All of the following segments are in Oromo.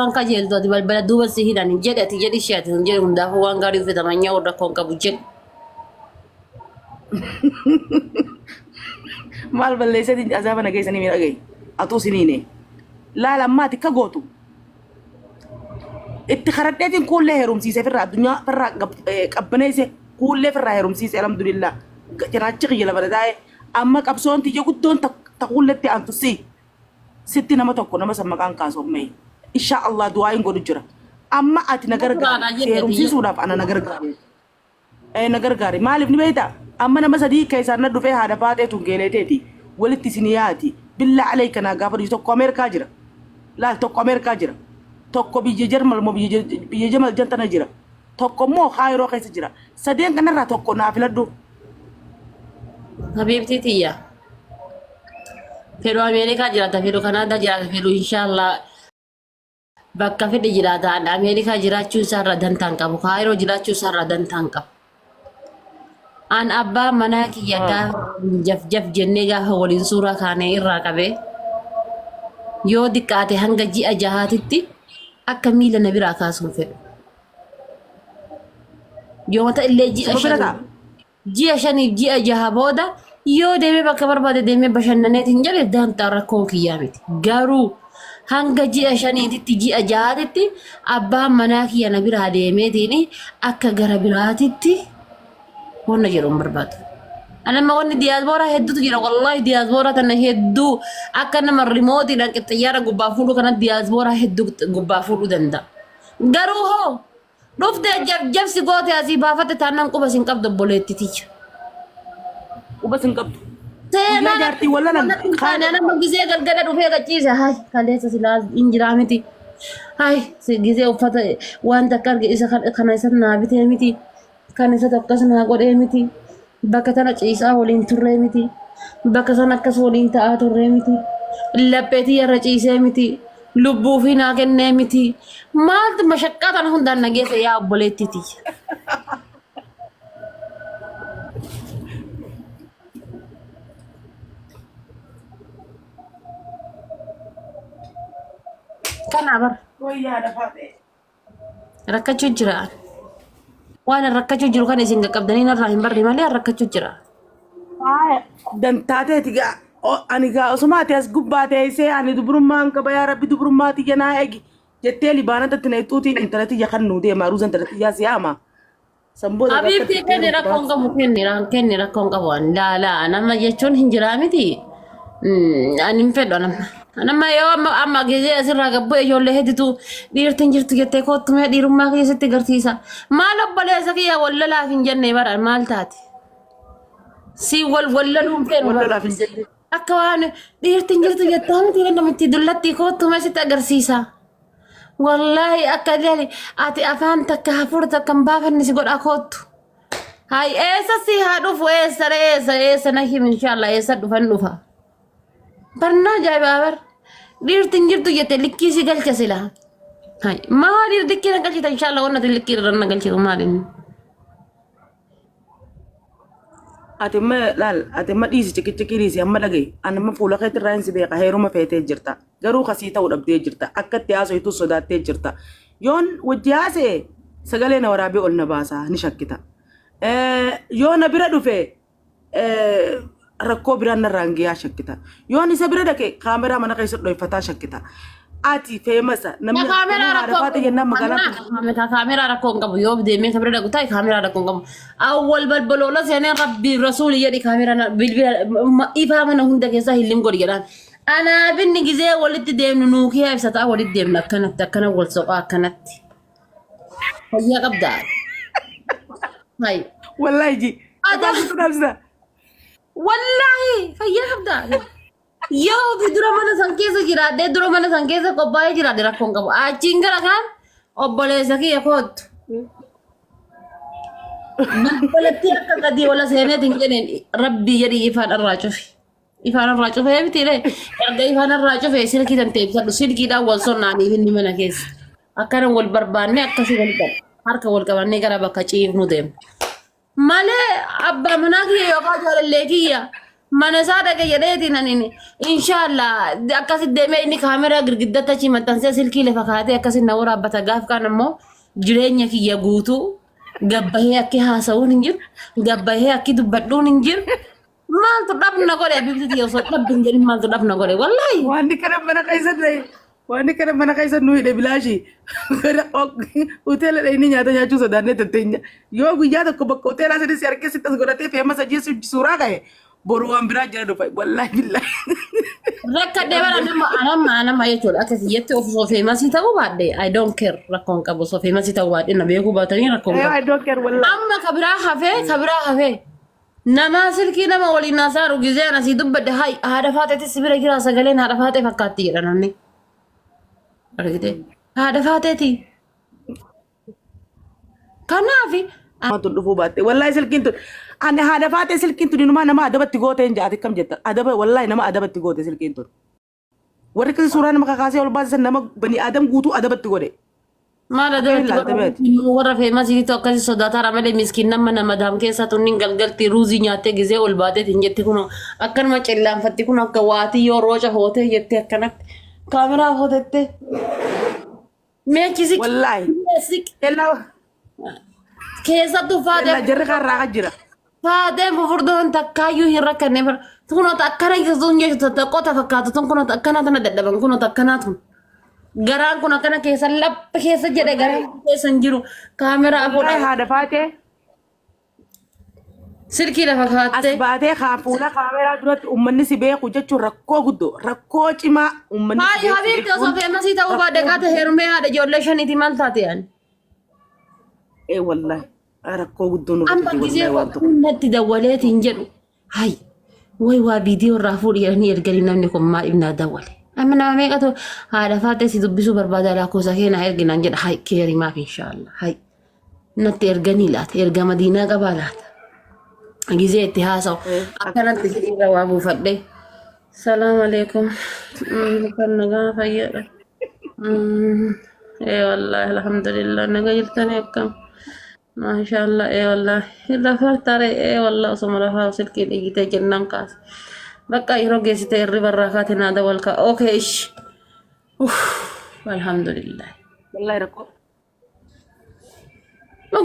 azaabaan kajeeltu ati balbala duuba si hidhan jedhe ati jedhi ishee ati hin jedhu hundaafuu waan gaarii uffata manyaa warra rakkoon qabu jedhu. Maal balleesseetiin azaaba na geessanii miidha gahi. Atuu siniine. Laala ammaa ati akka gootu. Itti karadheetiin kuullee heerumsiise firraa addunyaa firraa qabbaneesse kuullee firraa heerumsiise alhamdulillah. Cinaachi kiyya lafa taa'e amma qabsoon tiyya guddoon ta kuulletti aantu si. Sitti nama tokko nama san maqaan kaasu ammee. Inshaa Allah du'aayin godhu jira. Amma ati na gargaari. Nafuraadha Si jedhe ati jedhe. heerumsiisuudhaaf ana na gargaari. Ee na gargaari. Maaliif ni beektaa? Amma nama sadii keessaan na dhufee haadha faaxee tun geeleeteeti. Walitti isin yaati. Billaa alayka naa gaafa dhufu tokko Ameerikaa jira. Laal tokko Ameerikaa jira. Tokko biyya Jarmal moo biyya biyya Jamal jantana jira. Tokko immoo Kaayiroo keessa jira. Sadeen kanarraa tokko naa filadhu. Habiibtii tiyya. Fedhu Ameerikaa jiraata, fedhu Kanaadaa jiraata, fedhu inshaallah bakka fedhe jiraata. Ani Ameerikaa jiraachuu isaarraa dantaan qabu. Kaayiroo jiraachuu isaarraa dantaan qabu. An abbaa manaa kiyya gaafa jaf jaf jennee gaafa waliin suuraa kaanee irraa qabee yoo diqqaate hanga ji'a jahaatitti akka miila na biraa kaasuun fedhu. Yoo ta'e illee ji'a Suma bira shanii ta'a. Ji'a shaniif ji'a jaha booda yoo deemee bakka barbaade deemee bashannaneetiin jedhe daantaa rakkoo kiyyaa miti. Garuu hanga ji'a shaniititti ji'a jahaatitti abbaan manaa kiyya na biraa deemeetiin akka gara biraatitti wanna jedhu hin barbaadu. Ani amma wanni diyaasbooraa hedduutu jira. Wallaahi diyaasbooraa tana hedduu akka nama rimootiidhaan xiyyaara gubbaa fuudhuu kana diyaasbooraa hedduu gubbaa fuudhuu danda'a. Garuu hoo Dhufte jabjabsi goote asii baafatte taanaan quba sin qabdu obboleetti tiyya. Quba sin qabdu. Guyyaa Seenaan jaartii wal lolan natti hin taane anamma gizee galgala dhufee qaciise hay kaleessa silaa hin jiraa miti. Hay si gizee uffata waan takka arge isa kana isa naa bitee miti. Kan isa tokkos naa godhee miti. Bakka tana ciisaa waliin turree miti. Bakka sana akkas waliin ta'aa turree miti. Laphee tiyya irra ciisee miti. Lubbuu fi naa kennee miti. Maaltu mashaqqaa tana hundaan na geesse yaa obboleettii tiyya. Kanaa bara. Wayyaa dafaa ta'e. Rakkachuu jira. Waan an rakkachuu jiru kana isin qaqqabdanii narraa hin barre malee an rakkachuu jira. Faaya dantaa teeti gaa ani gaa osuma ati as gubbaa teessee ani dubrummaan qaba yaa rabbi dubrummaa tiyya naa eegi jettee libaanata itti na ixxuutiin intala tiyya kan nuu deema aruuza intala tiyyaa si yaama. San booda bakka Habiibtii itti kenni heerumtu rakkoon baas. qabu kenni kenni rakkoon qabu ani laa laa nama jechuun hin jiraa miti. Ani hin fedhu anamma. Anamma yoo amma amma gizee asirraa gabbu ijoollee hedduutu dhiirti hin jirtu jettee koottu mee dhiirummaa keessatti agarsiisa. Maal obboleessa kiyya wal lolaaf hin jenne bara maal taate? Si wal wal loluun feenu Wal bara. lolaaf hin jenne. Akka waan dhiirti hin jirtu jettaa miti namitti dullattii koottu mee sitti agarsiisa. Wallaahi akka jedhe ati afaan takka hafuura takka hin baafanne si godha koottu. Hay eessa si haa dhufu eessa re eessa eessa na himi inshallah eessa dhufan dhufa. Barnaa ajaa'ibaa bar. Dhiirti hin jirtu jette likkii si galcha sila. Hay maaliif likkii na galchita inshallah wanna ati likkii irra na galchitu maal inni. Ati amma laal ati amma dhiisi ciqiciqii dhiisi amma dhaga'i ani amma fuula keetti irraa hin si beeka heeruma feetee jirta garuu kasii ta'u dhabdee jirta akka itti haasoytu sodaattee jirta yoon wajji haasa'e sagalee na waraabee ol na baasa ni shakkita yoo na bira dhufe rakkoo biraan narraan gayaa shakkita. Yoon isa bira dhaqe kaameraa mana keessa dhoyfataa shakkita. Ati feemasa namni Ka kaameraa haadha rakkoo faate hin jennaan qabu. magaalaa kun Ka kaameraa rakkoo hin qabu. Yoo deemee ka bira dhaqu ta'e kaameraa rakkoo hin qabu. Awwal balbaloola seenee rabbi rasuuli jedhi kaameraa bilbila ifaa mana hunda keessaa hillim godhi jedhaan. Anaaf inni gizee walitti deemnu nuukiyaa ibsataa walitti deemna akkanatti akkana wal soqaa akkanatti. Fayyaa qabdaa. Hayi. Wallaahi ji. Ada. Afaan situ dhabsisa. Wallaahi fayyaa qabdaa. Yoo ofii dura mana san keessa jiraadhee dura mana san keessa qophaa'ee jiraadhe rakkoon qabu. Achiin gara kaan obboleessa kiyya koottu. Balbalatti akka gadii ola seeneetiin jedheen rabbii jedhii ifaan irraa cufi. Ifaan irraa cufee miti ree. Erga ifaan irraa cufee silkii tan teebsadhu silkiidhaan wal sonnaaniif inni mana keessa. Akkana wal barbaannee akkasii wal qabu. Harka wal qabannee gara bakka ciifnu deemna. Malee abbaa manaa kiyya yookaan jaalallee kiyya. Mana isaa dhaqe jedheetiin ani inshaallah akkasi deemee inni kaameraa girgiddatti achi maxxansee silkii lafa kaatee akkasi na waraabbata gaaf kaan ammoo jireenya kiyya guutuu gabbahee akki haasa'uun hin jiru gabbahee akki dubbadhuun hin jiru maaltu dhabna godhe bifti tiyya osoo dhabbi hin jedhin maaltu dhabna godhe wallaahi. Waan kana mana keessa ta'e waan kana mana keessa nu hidhe bilaashi. Hoteela dhayinii nyaata nyaachuu sodaannee tatteenya. Yoo guyyaa tokko bakka hoteelaa sadii si argee sitti as godhatee feema sajii suuraa ka'e boru waan biraa jira dhufa. Wallaahi billaahi. Rakkadhee bara nama anamma anamma jechuudha akka kiyyatti of osoo feemasii ta'uu baadhe I don't care rakkoon qabu osoo feemasii ta'uu baadhe na beekuu baatanii rakkoon qabu. I don't care wallaahi. Amma ka biraa hafee ka biraa hafee namaa silkii nama waliin haasa'u gizee ana sii dubbadhe hay haadha faaxeetti si bira jira sagaleen haadha faaxee fakkaatti jedha namni. Argite haadha faaxeeti. Kanaaf Tun dhufuu baatte. Wallaahi silkiin tun. Ani haadha faatee silkiin tun inumaa nama adabatti goote hin jaati akkam jetta. Adaba wallaahi nama adabatti goote silkiin tun. Warri akkasii suuraa nama kakaasee ol baasisan nama bani aadam guutuu adabatti godhe. Maal Akkamiin adabatti laalta beeti? godhamu warra feemasiitu akkasii sodaataara malee miskiin nama nama daam keessa tunniin galgalti ruuzii nyaattee gizee ol baateetiin jetti kun akkanuma cillaanfatti kun akka waatii yoo rooca hootee jetti akkanatti kaameraa hootette. Meechi siqi. Wallaahi. Siqi. Kellaa Keessattuu kellaa faatee jarri kaan raaqa jira. faateen fufurdoon takkaayyuu hin rakkanne bara. Kunoota akkana jirtuun jechuudha taqqoota fakkaatu tun kunoota akkanaa tana dadhaban kunoota akkanaa tun. Garaan kun akkana keessa lapha keessa jedhe garaan keessa hin jiru. Kaameraa Wallaahi fuudhaa haadha faatee silkii lafa as kaattee. baatee kaa fuula kaameraa duratti uummanni si beeku jechuun rakkoo guddoo rakkoo cimaa uummanni si Maali beeku habiibti osoo jechuun feemasii ta'uu baadhe rakkoo qaata heerumee haadha ijoollee shaniiti maal taate yaani? ee wallaahi rakkoo guddoo nurratti Amma wallaahi gisee waan tokko. natti dawwaleetiin jedhu hay way waa viidiyoo irraa fuudhi jedhanii erganii namni kun maaliif naa dawwale. Amma nama meeqatu haadha faaxee si dubbisuu barbaada lakkoofsa kee naa ergi naan jedha hay keerii maaf inshaallah hay natti erganii laata erga madiinaa qabaa laata. Gisee itti haasa'u akkanatti irra waa buufadhe. Salaam alaikum. Kan nagaa fayyaadha. Ee wallaahi alhamdulillah naga jirtanii akkam. Maashaallah ee wallaahi rafaa tare ee wallaahi osoma rafaa silkiin iyyitee jennaan kaase. Bakka yeroo geessite hirriba irraa kaate naa dawalkaa. Okay ish. Uff alhamdulillah. Wallaahi rakkoo.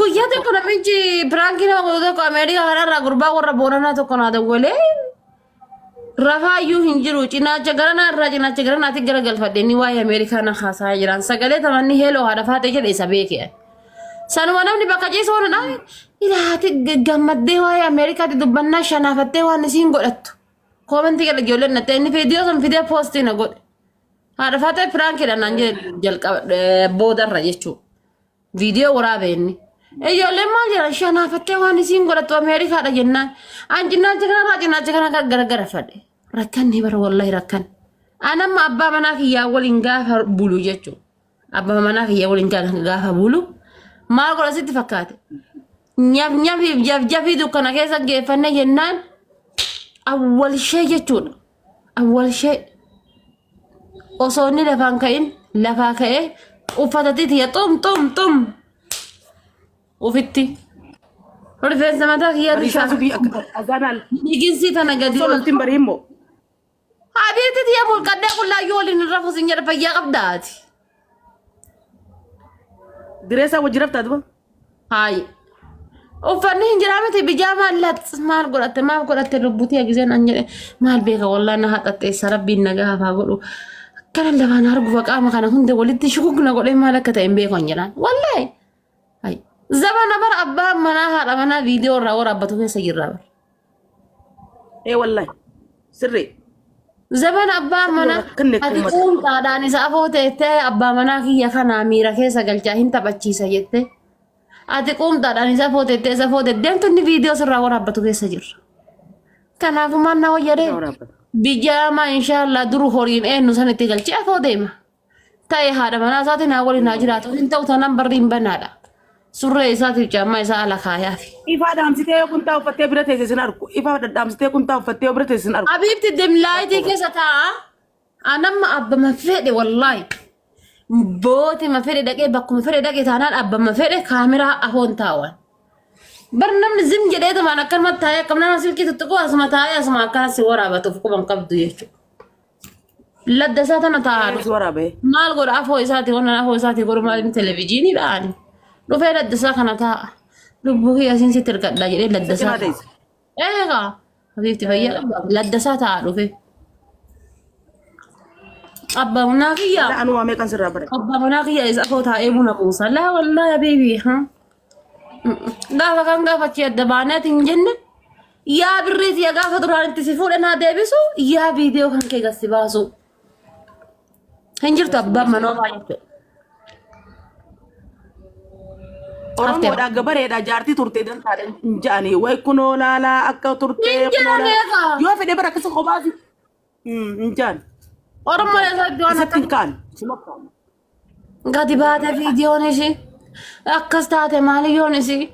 Guyyaa tokko namichi piraankii nama godhu tokko Ameerikaa kanarraa gurbaa warra Booranaa tokko naa dawwalee rafaa iyyuu hin jiru cinaacha garanaa irraa cinaacha garanaatti gara galfadhe inni waa'ee Ameerikaa na haasa'aa jiran sagalee tamanni heeloo haadha faatee jedhe isa beeke. Sanuma namni bakka ciisu waan dhaabe ilaati gammaddee waa'ee Ameerikaatti dubbannaa shanaafattee waan isiin godhattu. Koomentii gala ijoolleen nattee inni viidiyoo sun fidee poostii na godhe. Haadha faatee piraankiidha naan jedhe jalqaba boodarra jechuudha. Viidiyoo waraabee inni. Ijoolleen maal jedhan shanaafattee waan isiin godhattu Ameerikaadha jennaan. An cinaacha kanarraa cinaacha kana garagara fadhe. Rakkanni bara wallahi rakkan. An amma abbaa manaa kiyyaa waliin gaafa bulu jechuudha. Abbaa manaa kiyyaa waliin gaafa bulu maal godha sitti fakkaate? Nyaf nyafiif jaf jafii dukkana keessa geeffanne jennaan awwalshee jechuudha. Awwalshee osoo inni lafaan ka'in lafaa ka'ee uffata titiya xum xum xum ufitti. Rifeensa mataa kiyyaa Bariisaa subii akka azaanaan Niginsii tana gadi osoo ol. natti hin bariin moo. Habiibti tiyya mulqadhee qullaayyuu waliin hin rafu sin jedha fayyaa qabdaati. Direessaa wajji raftaa duba. Hayi. Uffanni hin jiraa miti bijaamaa lax maal godhatte maal godhatte lubbutii agiseen an jedhe maal beeka wallaa na haxaxxeessa rabbiin nagaa hafaa godhu. Akkana lafaan argufa qaama kana hunda walitti shukukna godhee maal akka ta'e hin beeku an jedhaan. Wallaahi. Hayi. Zabana bara abbaan manaa haadha manaa viidiyoo irraa waraabbatu keessa jirra bara. Ee wallahi. Sirrii. Zabana abbaan manaa Rakkanne ati uummata. quunxaadhaan isa afoo teettee abbaa manaa kiyya kanaa miira keessa galchaa hin taphachiisa jette. Ati quunxaadhaan isa afoo teettee isa afoo teettee deemtu inni viidiyoo sirraa waraabbatu keessa jirra. Kanaafuu maal na wayyadee? Waraabbata. Bijaamaa inshaallah duru horiin eenyu san itti galchee afoo deema. Ta'e haadha manaa isaatiin haa waliin haa jiraatu. Hin ta'u taanaan barri hin banaadha. Surree isaatiif caammaa isaa ala kaayaafi. Ifaa dhaamsitee yoo kuntaa uffattee bira teesse sin argu. Ifaa dhadhaamsitee kuntaa uffattee yoo bira teesse sin argu. Habiibti dimlaayitii keessa taa'a. Anamma abbama fedhe wallaahi. Bootima fedhe dhaqee bakkuma fedhe dhaqee taanaan abbama fedhe kaameraa afoon taa'an. Bar namni zim jedhee tumaan akkanumatti taa'ee akkam nama silkii tuttuqu asuma taa'ee asuma akkana si waraabatuuf quba hin qabdu jechuudha. Ladda isaa tana taa'aa Si dhufe. waraabee. Maal godha afoo isaati wannan afoo isaati godhu maal inni televijiinii dha'ani. Dhufee ladda isaa kana taa'a. Lubbuu kiyya asiin sitti hirkadha jedhee ladda Isa isaa cinaa taa'a. teessa. Eegaa habiibti fayyaa qabda. Ladda isaa taa'a dhufe. Abbaa manaa kiyya. Laa anuu waa meeqan sirraa bare. Abbaa manaa kiyya isa afoo taa'ee buna buusa. Laa wallaahi habiibi. Gaafa kan gaafachi adda baaneet hin jenne yaa birrii tiya gaafa duraan itti si fuudhe naa deebisu yaa viidiyoo kan kee gad si baasu. Hin jirtu abbaan manoomaa jechuudha. Haftee. Oromoodhaa gabareedhaa jaartii turte dantaadha hin ja'anii way kunoo laalaa akka turte Hin kunoo jedhan laalaa eegaa. yoo fedhe bara akkasa kophaa si hin ja'an Oromoon eessatti waan isatti akka hin ka'an suma ka'an. Gadi baate viidiyoon ishii akkas taate maaliyyoon isii.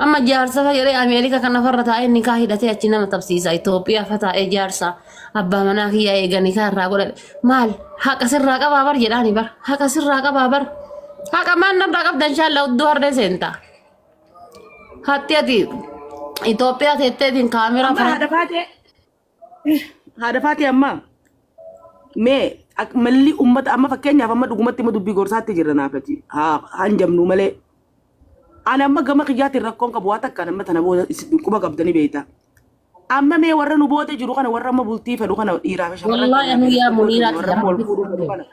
Amma jaarsa fa jedhee Ameerika kana farra taa'ee nikaa hidhatee achi nama tabsiisa. Itoophiyaa fa taa'ee jaarsa abbaa manaa kiyyaa eega nikaa irraa godhadhe. Maal haqa sirraa qabaa bar jedhaani bar haqa sirraa qabaa bar. Haqa maal narraa qabda inshaalla udduu harree seenta. Hatti ati Itoophiyaa teetteetiin kaameraa Amma fara. haadha faatee haadha faatee amma mee malli ummata amma fakkeenyaaf amma dhugumatti amma dubbii gorsaatti jirra naafati haa hanjamnu malee. Ani amma gama kiyyaatiin rakkoon qabu waa takka amma tana booda isin quba qabdanii beekta. Amma mee warra nu booda jiru kana warra amma bultii fedhu kana dhiiraa fi shamarran Wallaahi keenyaa anu fi yaa rakkoo muniiraa keenya warra amma wal fuudhuu fedhu kana.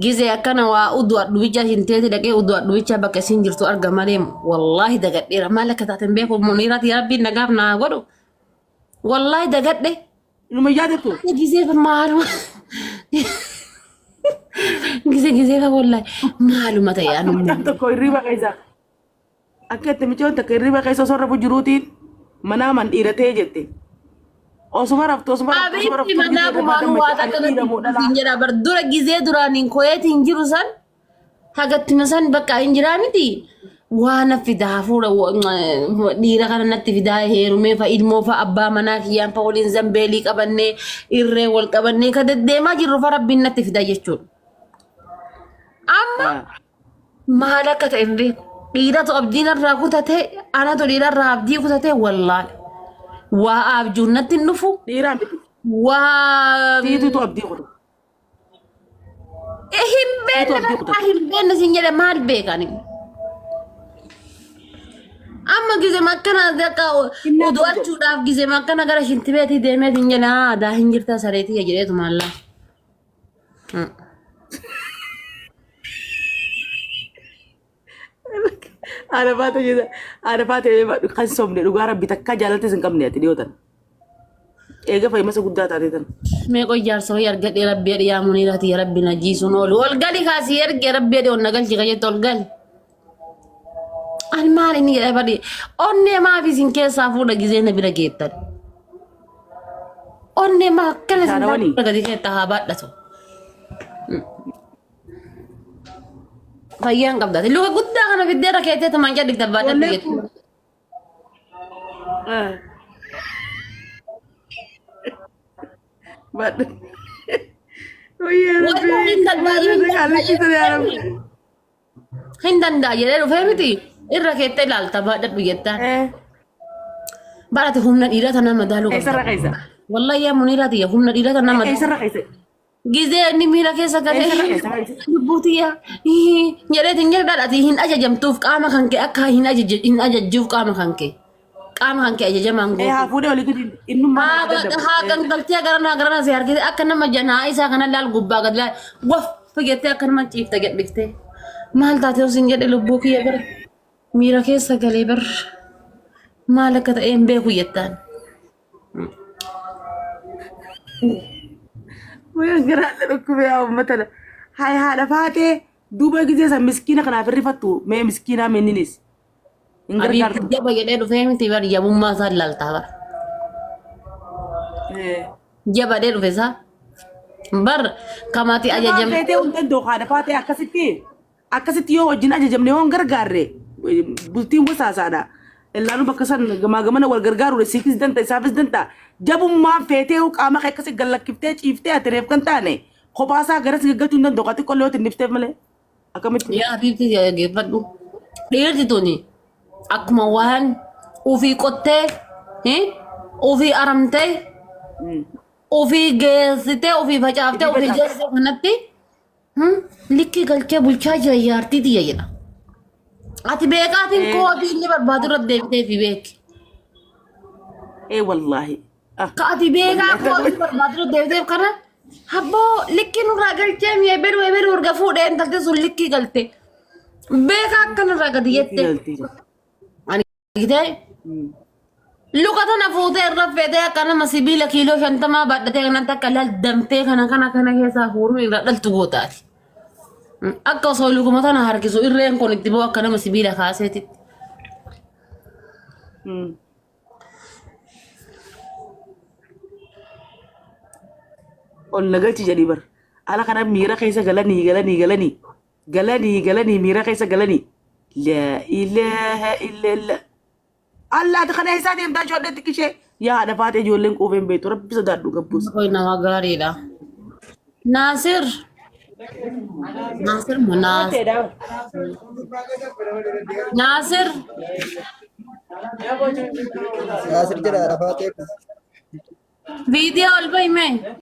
Gizee akkana waa udu adhubicha hin teeti dhaqee udu adhubicha bakka isin jirtu arga malee wallaahi dagadheera maal akka taaten beeku muniiraati rabbiin nagaaf naa godhu wallaahi dagadhe Inuma yaadattu. Gizee maaluma gizee gizee wallaahi maaluma ta'e anu Mucaan tokko hirriba keessa akka itti mucaan takka hirriba keessa osoo rafu jiruutiin manaa man dhiiratee jette. Osuma raftu osuma raftu osuma Abiitti raftu manaa gizee bumaanuu waa ani takka dhiira moo dhalaa. hin jedha bar dura gizee duraan hin koyeetiin jiru san Hagattima san bakka hin jiraa miti. Waa na fidaa hafuura dhiira kana natti fidaa heerumee fa ilmoo fa abbaa manaa kiyyaan fa waliin zambeelii qabannee irree wal qabannee ka deddeemaa jirru fa rabbiin natti fidaa jechuudha. Amma maal akka ta'e hin beeku. Dhiiratu abdii narraa kutate anatu dhiirarraa abdii kutate wallaahi. Waa abjuun natti hin dhufu. Dhiiraa miti. Waa Siitutu abdii kuta. Hin beekne Abdii bakka kutata. hin beekne siin jedhe maal beekani? Amma gizema akkana akka Innaa udu'achuudhaaf gizema akkana gara shintibeetii deemee siin jedhe haa aadaa hin jirta sareetii jedheetu maallaa. Haadha faatee jedha. Haadha faatee kan sobne dhugaa rabbi takkaa jaalaltis hin qabne ati dhiyootan. Eega fayyimasa guddaa taatee tan. Mee qoy jaarsa wayii argadhee rabbi jedhi yaa muniiraati yaa rabbi na jiisuun oolu. Ol gali kaasii ergee rabbi jedhi ol na galchi ka jettu ol gali. Ani maal inni jedhee bari onnee maaf isin keessaa fuudha gizee na bira geettan. Onnee maa akkana isin Saana waliin. gadi keetta haa baadhatu. Fayyaan qabdaati. Luka guddaa kana fiddee irra keettee tumaan jedhi dabbaadha Ijoolleen jettu. kun Badhu. Wayyaa Wallahi rabbi. hin danda'a hin Kaallichi sana yaa rabbi. hin danda'a jedhee dhufee miti irra keettee ilaalta baadhadhu jettaan. Baadhate humna dhiiraa tanaa madaaluu qabda. Eessarra keessa? Wallahi yaa muniiraa tiyya humna dhiiraa tanaa madaaluu. Eessarra keessa? Gizee inni miila keessa galee Eessarra keessa? lubbuu tiyya jedheetiin jedhe dhadhati hin ajajamtuuf qaama kan kee akka hin hin ajajjuuf qaama kan kee qaama kan kee ajajamaan Ee gootu. haa fuudhee olii gadi innummaa Haa naa dadhabu. haa gangaltee garanaa garanaa si harkite akka nama janaa isaa kana laal gubbaa gad laal waf jettee akka nama ciifta gadhiftee maal taatee sin jedhe lubbuu kiyya bara miira keessa galee bar maal akka ta'e hin beeku jettaan. Wayyaa garaa na dhukkube yaa uummata na. Hayi haadha faatee duuba gisee san miskiina kanaaf hirrifattu mee miskiinaa minninis. Hin Abiy gargaartu. jaba jedhee dhufee miti bar jabummaa isaa ilaaltaa bar. Jaba jedhee dhufe isaa. Bar kamaati Jabaan ajajame. feetee hin danda'u haadha faatee akkasitti. Akkasitti yoo wajjin ajajamne yoo hin gargaarre bultiin wasaasaadha. Illaanuu bakka san gamaa gamana wal gargaaruudha siifis danta isaafis danta. Jabummaan feetee yoo qaama kee akkasi gad lakkiftee ciiftee ati reef kan taane kophaasaa garas gaggalchuu hin danda'u ati qollee yoo tinnifteef malee. Akkamitti? Yaa habiibti dhaggeeffadhu. Dhiirti tuni Akkuma waan ufii qottee, ufii aramtee, ufii geessitee, ufii facaaftee, Ufii ufii facaafte. geessitee kanatti likkii galchee bulchaa jira jaartii tiyya jedha. Ati beekaatiin koodii inni barbaadu irratti deebitee fi beeki. Ee wallaahi. Ah. Ka ati beekaa Wallaahi. koodii barbaadu irratti deebiteef kana abboo likkii nurraa galchee mi'a beru beru erga fuudhee intalti sun likkii galte. Beekaa akkanarraa gadi Likkii jette. galtee jira. Ani gitee luka tana fuutee irra feetee akka nama sibiila kiiloo 50 baadhatee kanatti akka laal damtee kana kana kana keessaa huuruu irraa dhaltu gootaati. Akka osoo lukuma tana harkisu irreen kun itti bu'u akka nama sibiila kaaseetitti. Ol na galchi jedhii bar. Ala kana miira keessa galanii galanii galanii galanii galanii miira keessa galanii. Laa ilaaha illallah. Allaati kana eessaa deemtaa ijoollee xiqqishee. Yaa haadha faatee ijoolleen quufeen beektu rabbi sodaadhu gabbuus. Kun nama gaariidha. Naasir. Naasir moo Naasir? Naasir. Naasir jedha haadha faatee. Viidiyoo ol bahi mee.